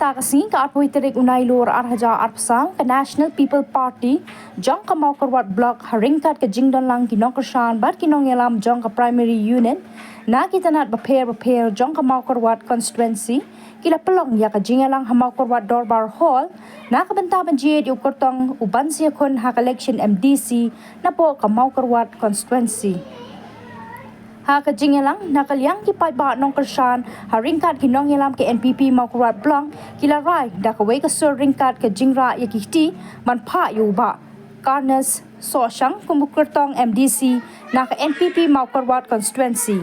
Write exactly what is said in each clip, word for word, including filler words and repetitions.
Ha ka sngi ka arphew tarik u Nailur arhajar arphew saw, ka National People Party jong ka Mawkyrwat Block, ha ryngkat ka jingdon lang ki nongkyrshan bad ki nongïalam jong ka Primary Unit na ki tnat bapher bapher jong ka Mawkyrwat Constituency, ki la pynlong ïa ka jingïalang ha Mawkyrwat Dorbar Hall na ka bynta ban jied ïa u kyrtong u ban sa ïakhun ha ka election M D C napoh ka Mawkyrwat Constituency. Ha ka jingïalang, na ka liang ki paidbah nongkyrshan ha ryngkat ki nongïalam ka N P P Mawkyrwat Block, ki la rai da kawei ka sur ryngkat ka jingrah ïa ki kti ban phah ïa u Bah Carnes Sohshang kum u kyrtong M D C na ka N P P Mawkyrwat Constituency.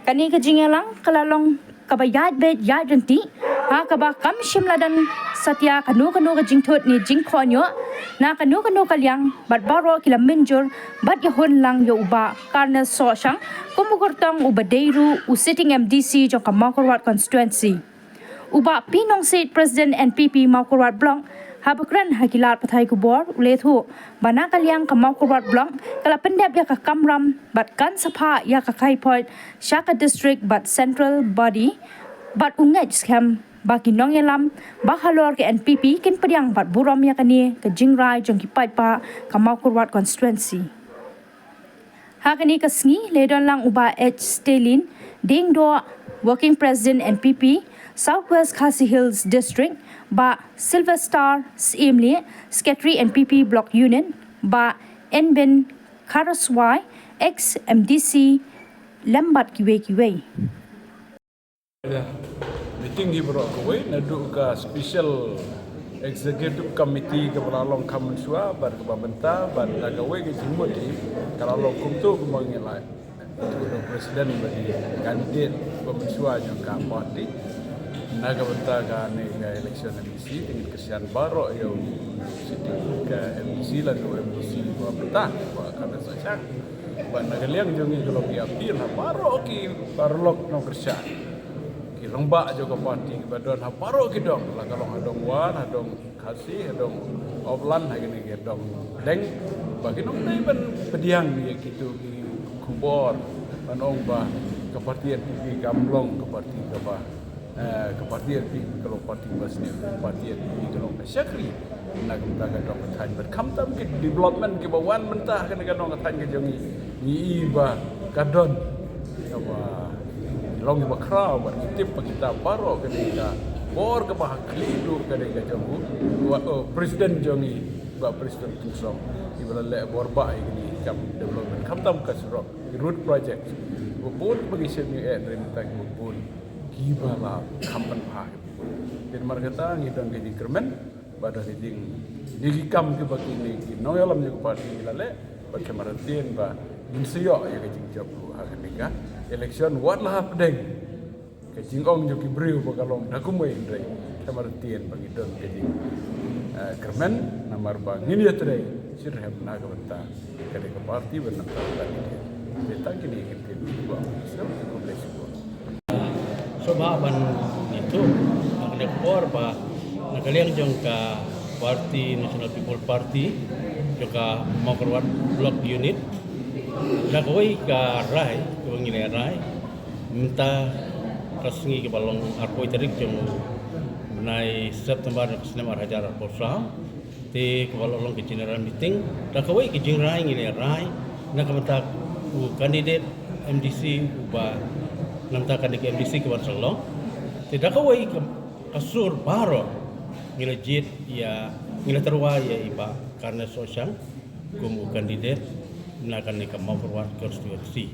Kane ka jingïalang ka la long kaba ïaid beit ïaid ryntih, ha kaba kam shym la don satia kano kano ka jingthut ne jingkohnguh na kano kano ka liang, bad baroh ki la mynjur bad ïahun lang ïa u Bah Carnes Sohshang kum u kyrtong uba dei ruh u sitting M D C jong ka Mawkyrwat Constituency. U Bah P. Nongsiej, President N P P Mawkyrwat Block, haba kren ha ki lad pathai khubor, u la ïathuh ba na ka liang ka Mawkyrwat Block ka la pyndep ïa ka kamram bad kan sa phah ïa ka kaiphod sha ka district bad central body, bad u ngeit skhem ba ki nongïalam ba halor ka N P P kin pdiang bad burom ïa kane ka jingrai jong ki paidbah ka Mawkyrwat Constituency. Ha kane ka sngi la don lang u Bah H. Stalin Diengdoh, Working President N P P South West Khasi Hills District, Bah Sylvester Syiemlieh, Secretary N P P Block Unit, Bah Enbin Kharaswai, ex M D C, lem bad kiwei kiwei. Meeting hi baroh kawei naduh ka Special Executive Committee kaba la long kham mynshuwa bad kaba mynta, bad na kawei ka jingmut hi ka la long kumto kumba ngi la ïathuh, u President ba dei candidate ba mynshuwa jong ka party na ka bynta kane ka election M D C. Te ngin kyrshan baroh ïa u sitting ka M D C lane u M D C ba mynta, Bah Carnes Sohshang. Bad na ka liang jong ngi ka long ïa appeal ha baroh ki paralok nongkyrshan, ki rangbah jong ka party kiba don ha baroh ki dong, la ka long ha dong War, ha dong Khasi, ha dong Oplan, ha kine ki dong deng, ba kin ym dei ban pdiang ïa kito ki khubor ban ong ba ka party N P P kam long ka party kaba, eh, ka party N P P ka long party ba sniew, ka party N P P ka long ka shakri na ka bynta ka dong ka thaiñ. Bad khamtam ki development kiba wan mynta ha kane ka dong ka thaiñ ka jong ngi, ngi i ba ka don kaba long ba khraw, bad ngi tip ba kita baroh ka dei ka bor kaba ha khlieh duh ka dei ka jong u, u, u President jong ngi, Bah Prestone Tynsong, iba la leh bor ba ïa kine ki kam development, khamtam ka surok, ki road project, kiba bun ba ngi shem ïa, eh, hynrei mynta kiba bun kiba la kham pynbha. Te namar kata ngi don ka jingkyrmen bad ka jing, kine ki kam kiba kine ki nongïalam jong ka party ki la leh, bad khamar ktien ba ngin sa ïoh ïa ka jingjop ruh ha kane ka election, wat la hapdeng ka jingong jong ki briew ba ka long da kumwei, hynrei khamar ktien ba ngi don ka jing, eh, kyrmen namar ba ngin ïatrei shitrhem na ka bynta ka dei ka party ban nangta ka dei. Te tang kine ki ktien ba ngi sngewbha, khublei shibun. Sngewbha ban ïathuh ha kane ka por ba na ka liang jong ka party, National People Party jong ka Mawkyrwat Block Unit, na kawei ka rai kaba ngi la rai mynta ka sngi kaba long arphew tarik jong u bnai September ka snem arhajar arphew saw, te kaba la long ka general meeting, da kawei ka jingrai ngi la rai na ka bynta u candidate M D C uba, na ka bynta kane ka M D C kaban sa long. Te da kawei ka, ka sur baroh ngi la jied ïa, ngi la tyrwa ïa i Bah Carnes Sohshang kum u candidate na kane ka Mawkyrwat constituency.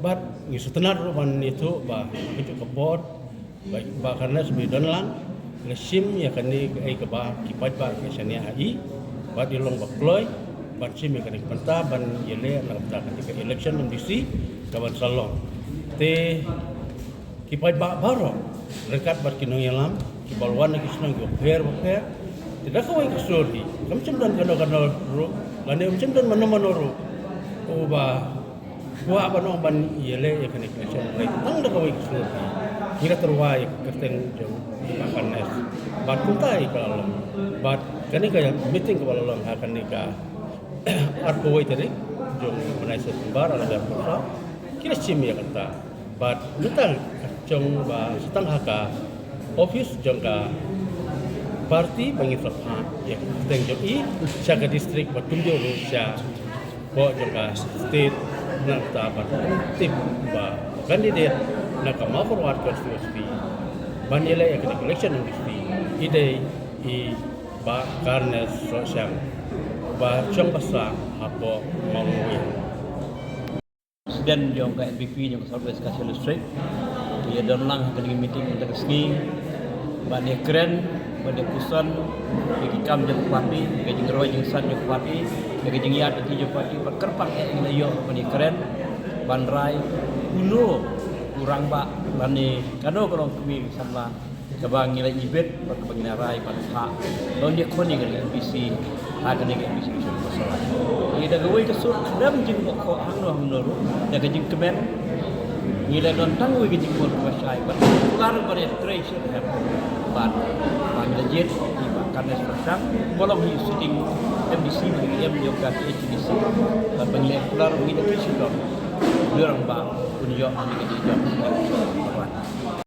Bad ngi sngewtynnat ruh ban ïathuh ba ha kajuh ka por Bah, Bah Carnes ba i don lang, la shim ïa kane kaei kaba ki paidbah ki shaniah ha i, bad i long ba kloi ban shim ïa kane ka bynta ban ïaleh na ka bynta kane ka election M D C kaban sa long. Te ki paidbah baroh ryngkat bad ki nongïalam kiba la wan na ki shnong kiba pher bapher, te da kawei ka sur hi, kam shym don kano kano ruh lane kam shym don mano mano ruh uba kwah ban ong ban ïaleh ïa kane ka election, hynrei tang da kawei ka sur hi, ngi la tyrwa ïa ka kyrteng jong i Bah Carnes. Bad kumta hi ka la long. Bad kane ka meeting kaba la long ha kane ka arphew wei tarik jong u bnai September arhajar arphew saw, ki la shim ïa kata. Bad mynta ka jong ba sa tang ha ka office jong ka Party ba ngi sa phah ïa ka kyrteng jong i sha ka district bad kumjuh ruh sha poh jong ka state, nangta ban tip ba candidate na ka Mawkyrwat constituency ban ïaleh ïa ka election jong i dei i Bah Carnes Roshan ba shong basa hapoh Mawlong. President jong ka N P P jong ka South West Khasi Hills District. Ïa don lang ha kane ka meeting mynta ka sngi ban ïa kren, ban ïa puson ïa ki kam jong ka party, ïa ka jingroi jingsan jong ka party, ïa ka jingïaid lynti jong ka party, ban kyrpang eh ïa ngi la ïoh ban ïa kren ban rai uno u rangbah lane kano kano ka kmie ka samla kaba ngi la ibit bad kaba ngi la rai ban phah ban ïa khun ïa ka N P C ha kane ka N P C election. Ïa da kawei ka sur khlem jingmut ko hangno hangno ruh da ka jingkmen ngi la don tang wei ka jingmut kaba shai bad kular ban ïa trei sha ka hep bad ba ngi la jied ïa i Bah Carnes Roshan ba long hi sitting M D C ba ngi em jong ka H D C bad ba ngi la kular ngi da ki shu don lurang ba un ïoh ngi ka jingïoh.